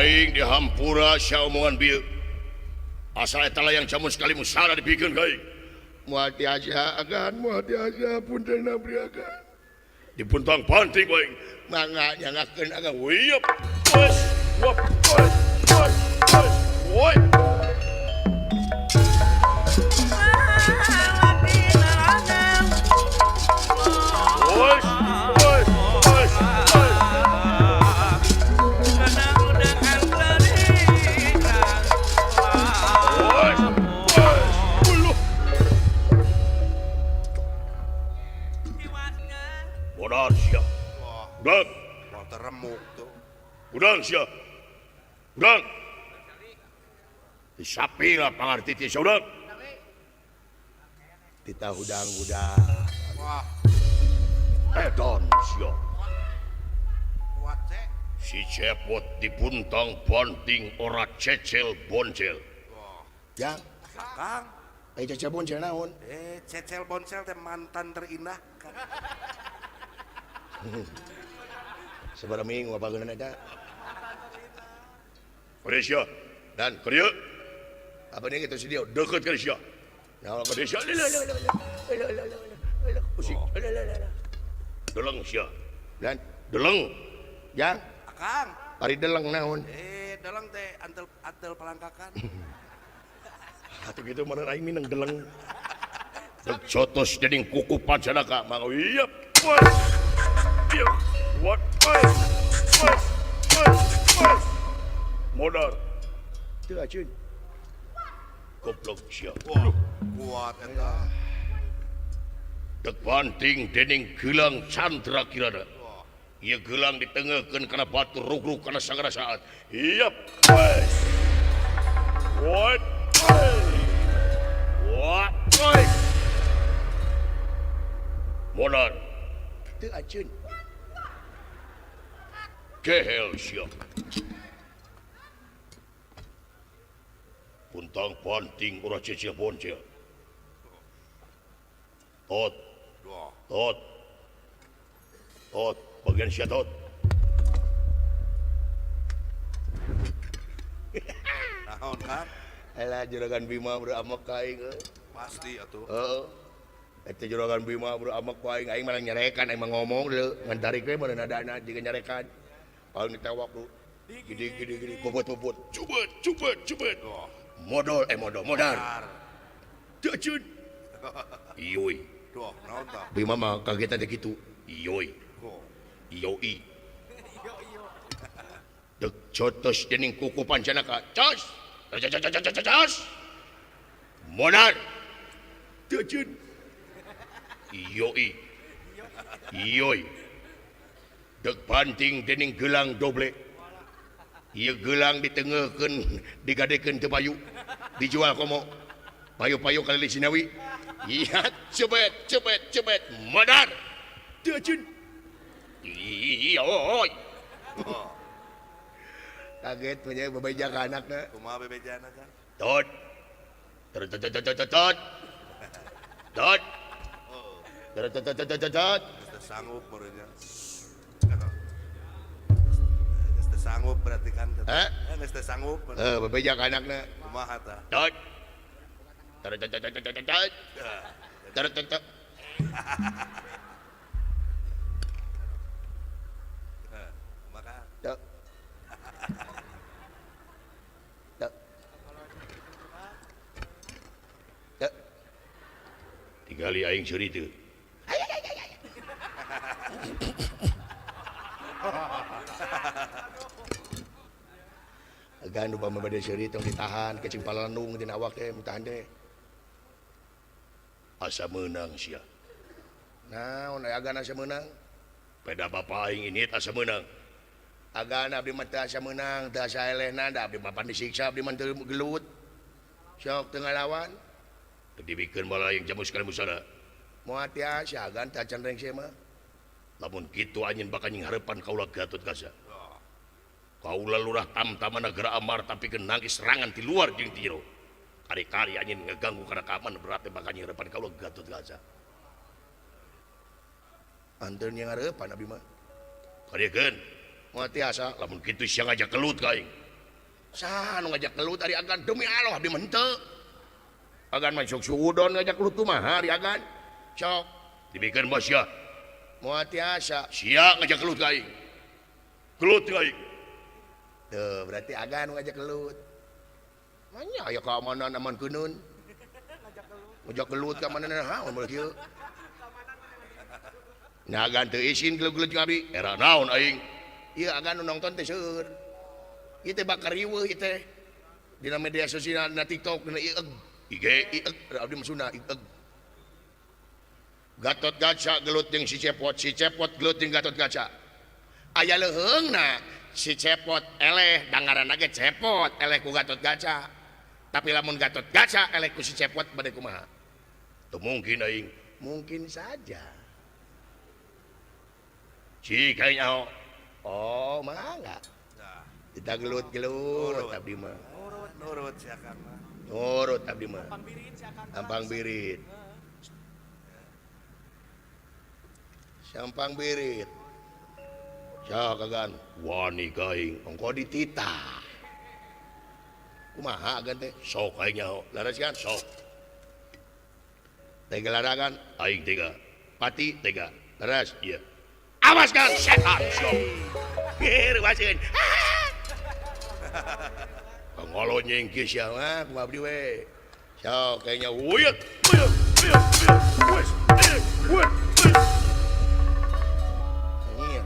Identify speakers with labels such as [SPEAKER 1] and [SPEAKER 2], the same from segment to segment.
[SPEAKER 1] Aing dihampura sia omongan bieu. Asal eta layang jamun sekali musara dipikeun ka aing. Moal tiasa agan, moal tiasa punten abdi agan. Dipuntang panting ku aing. Mangga nyangakeun agan. Wiyep. Wes, wop, wes, wes, wes. Woi. Wes, wes, wes, wes. Wes, wes. Uluh. Modar sia. Udang.
[SPEAKER 2] Wah, teremuk tuh.
[SPEAKER 1] Udang sia. Udang. Disapi lah pangarti ti sia udang. Tita hudang-hudang.
[SPEAKER 2] Wah.
[SPEAKER 1] Edan sia.
[SPEAKER 2] Kuat cek.
[SPEAKER 1] Si Cepot dipuntang panting ora cecel boncel.
[SPEAKER 2] Wah.
[SPEAKER 3] Ya.
[SPEAKER 2] Kang.
[SPEAKER 3] Cecel boncel naon?
[SPEAKER 2] Cecel boncel teh mantan terindah.
[SPEAKER 3] Sabaraha minggu bageuna eta?
[SPEAKER 1] Koresia
[SPEAKER 3] dan
[SPEAKER 1] Korea.
[SPEAKER 3] Apa nih gitu sih dia?
[SPEAKER 1] Deket Koresia.
[SPEAKER 3] Nah,
[SPEAKER 1] Koresia.
[SPEAKER 3] Pusing.
[SPEAKER 1] Deleng sia.
[SPEAKER 3] Dan
[SPEAKER 1] deleng.
[SPEAKER 3] Jang.
[SPEAKER 2] Akang.
[SPEAKER 3] Ari deleng naon?
[SPEAKER 2] Deleng teh antel palangkakan.
[SPEAKER 1] Atuh kitu mana aing minang deleng. Dek cotos dening kuku pancanaka mangga ieu. Iya. What? Wes. Wes. Wes. Wes. Modar.
[SPEAKER 3] Teu acun.
[SPEAKER 1] Goblok sia.
[SPEAKER 2] Wah, kuat eta.
[SPEAKER 1] Dek banting dening gelang Chandra Kirana. Ieu gelang ditengeukeun kana batu rugrug kana sagara saat. Ieu. Wes. What? What? Wes. Modar.
[SPEAKER 3] Teu acun.
[SPEAKER 1] Kehel sia. Puntang panting ora cecil boncel. Tot. Tot. Tot, bagian sia tot.
[SPEAKER 2] Naon Kang?
[SPEAKER 3] Elah juragan Bima beramek ka aing euy.
[SPEAKER 2] Pasti atuh.
[SPEAKER 3] Heeh. Eta juragan Bima beramek ku aing, aing malah nyarekan, aing mah ngomong deui, ngan tarik we meureun nadana jiga nyarekan. Paling ditewak lu. Gede gede gede bobot-bobot.
[SPEAKER 1] Cubet cubet cubet.
[SPEAKER 3] Modal modal modal.
[SPEAKER 1] Teu acun. Iyoi.
[SPEAKER 2] Duh, naon tah?
[SPEAKER 3] Bima mah kagetan teh kitu.
[SPEAKER 1] Iyoi.
[SPEAKER 3] Iyoi. Dek cotos dening kuku pancanaka. Cos. Cos.
[SPEAKER 1] Modal. Teu acun. Iyoi. Iyoi. Dek banting dening gelang doble. Ieu gelang ditengeukeun digadekeun teu payu. Dijual komo. Payu-payu kali di Sinawi. Iya, cebet cebet cebet modar. Teu acun. Iyoi.
[SPEAKER 3] Kaget punya bebeja ka anakna.
[SPEAKER 2] Kumaha bebejana kan?
[SPEAKER 1] Tot. Tot tot tot tot tot. Tot. Tot tot tot tot tot.
[SPEAKER 2] Geus sanggup meureunnya. Geus teu sanggup berarti kan. Geus teu sanggup.
[SPEAKER 3] Heuh, bebeja ka anakna.
[SPEAKER 2] Kumaha tah?
[SPEAKER 1] Tot. Tot tot tot tot tot. Tot tot tot.
[SPEAKER 2] Kumaha?
[SPEAKER 3] Tot. Tot. Tot.
[SPEAKER 1] Digali aing seuri teu.
[SPEAKER 3] Agan upama bade seuri tong ditahan kecing palalendung dina awak teh mutahan teh.
[SPEAKER 1] Asa meunang sia.
[SPEAKER 3] Naon aya agan asa meunang?
[SPEAKER 1] Peda bapa aing ini asa meunang.
[SPEAKER 3] Agan abdi mah teu asa meunang, teu asa elehna da abdi mah pan disiksa abdi mah teu gelut. Sok teu ngalawan.
[SPEAKER 1] Teu dibikeun bala yang jamus kana musana.
[SPEAKER 3] Moal tiasa agan teh acan rengse mah.
[SPEAKER 1] Lamun kitu anjeun bakal nyinghareupan kaula Gatot Kaca. Kaula lurah tamtama negara Amar tapi nangkis serangan di luar jeung ti jero. Kari-kari anjeun ngeganggu kana keamanan berarti bakal nyinghareupan kaula Gatot Kaca.
[SPEAKER 3] Anteun nyinghareupan abdi mah.
[SPEAKER 1] Kariekeun.
[SPEAKER 3] Moal tiasa
[SPEAKER 1] lamun kitu sia ngajak gelut ka aing.
[SPEAKER 3] Saha nu ngajak gelut ari agan demi Allah abdi mah henteu. Agan mah sok suudon ngajak gelut kumaha ari agan. Sok dibikeun bos sia. Moal tiasa. Sia ngajak gelut ka aing. Gelut ka aing. Tuh berarti agan ngajak gelut. Manya aya keamanan aman keuneun. Ngajak gelut ka mana naon moal kieu. Nah agan teu isin gelut-gelut jeung abdi. Era naon aing? Ieu agan nu nongton teh seueur. Ieu teh bakar riweuh ieu teh. Dina media sosial dina TikTok dina ieu IG ieu abdi mah Sunda ieu. Gatot Kaca gelut jeung si Cepot, si Cepot gelut jeung Gatot Kaca. Aya leuheungna si Cepot eleh dangaranna ge Cepot eleh ku Gatot Kaca. Tapi lamun Gatot Kaca eleh ku si Cepot bade kumaha? Teu mungkin aing. Mungkin saja. Cik aing nyaho. Oh, mangga. Kita gelut-gelut abdi mah.
[SPEAKER 2] Nurut, nurut sia Kang mah.
[SPEAKER 3] Nurut abdi mah. Ampang birit. Sampang birit. Sok agan wani ka aing ongko dititah. Kumaha agan teh? Sok aing nyaho. Laras kan sok. Tega laragan aing tega. Pati tega. Laras ieu. Awas kan setan sok. Ruaseun. Kangolo nyengki sia mah kumaha abdi we. Sok kayaknya uyut. Uyut, uyut, uyut. Wes, wes. Anjir.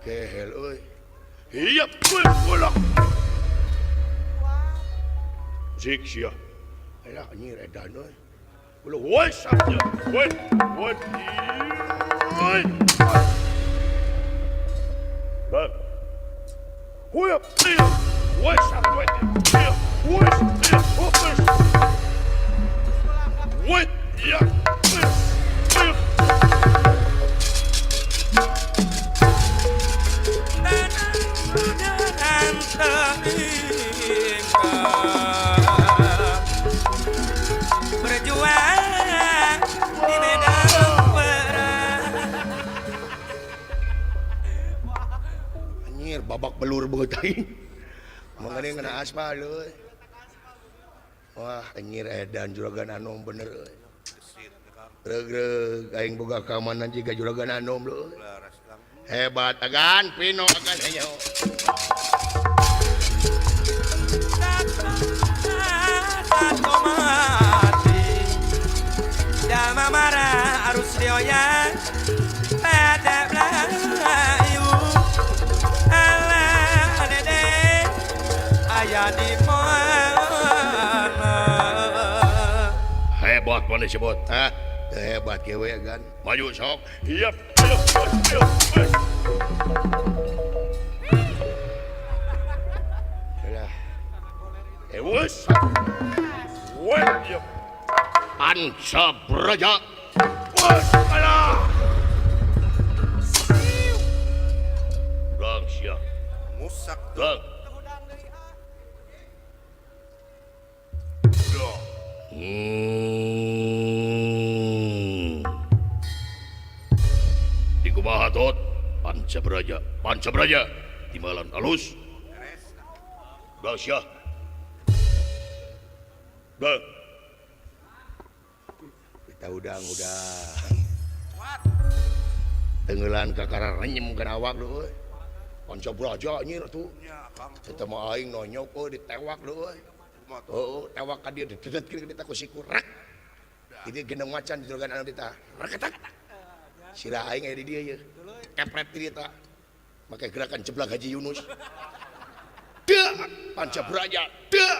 [SPEAKER 3] Kehel euy. Hiap, ulah. Sik sia. Alah anjir edan euy. Ulah wes abdi. Wes, wes. Bang. Huyap, wes, wes, wes, wes. Wes, ya.
[SPEAKER 4] Berjuang di medan perang.
[SPEAKER 3] Anjir, babak belur banget aing. Mangane ngena aspal euy. Wah, anjir edan juragan anom bener euy. Regreg aing boga keamanan jiga juragan anom leuy. Hebat agan Pino agan henyo.
[SPEAKER 4] Jalma marah arus dioyak pada Melayu. Alah dede aya di mana.
[SPEAKER 1] Hebat mana sebut?
[SPEAKER 3] Hah? Hebat kieu we agan.
[SPEAKER 1] Maju sok. Hiap, hiap, hiap, hiap.
[SPEAKER 3] Alah.
[SPEAKER 1] Wes. Wes. Panca Braja. Wes alah. Lang sia.
[SPEAKER 2] Musak.
[SPEAKER 1] Lang. Di kumaha tot? Panca Braja. Panca Braja. Timbalan alus. Lang sia. Bang.
[SPEAKER 3] Kita udang-udang. Tenggelan kakara renyem kana awak leuy. Panca Braja anjir atuh. Eta mah aing nonyok euy ditewak leuy. Heuh, tewak ka dieu didedetkeun ka dieu ku siku rek. Ini gendong macan di juragan anu ditah. Reketak. Sirah aing aya di dieu yeuh. Kepret di dieu tah. Make gerakan jeblak Haji Yunus. Dak, Panca Braja. Dak.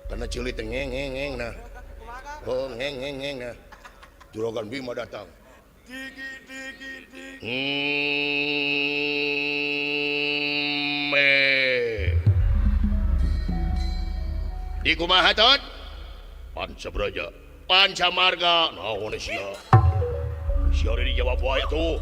[SPEAKER 3] Karena cilik teh ngeng ngeng ngeng nah. Oh ngeng ngeng ngeng nah. Juragan Bima datang.
[SPEAKER 2] Digi digi digi.
[SPEAKER 3] Di kumaha tot?
[SPEAKER 1] Panca Braja. Panca Marga. Naon sia? Sia dijawab wae tuh.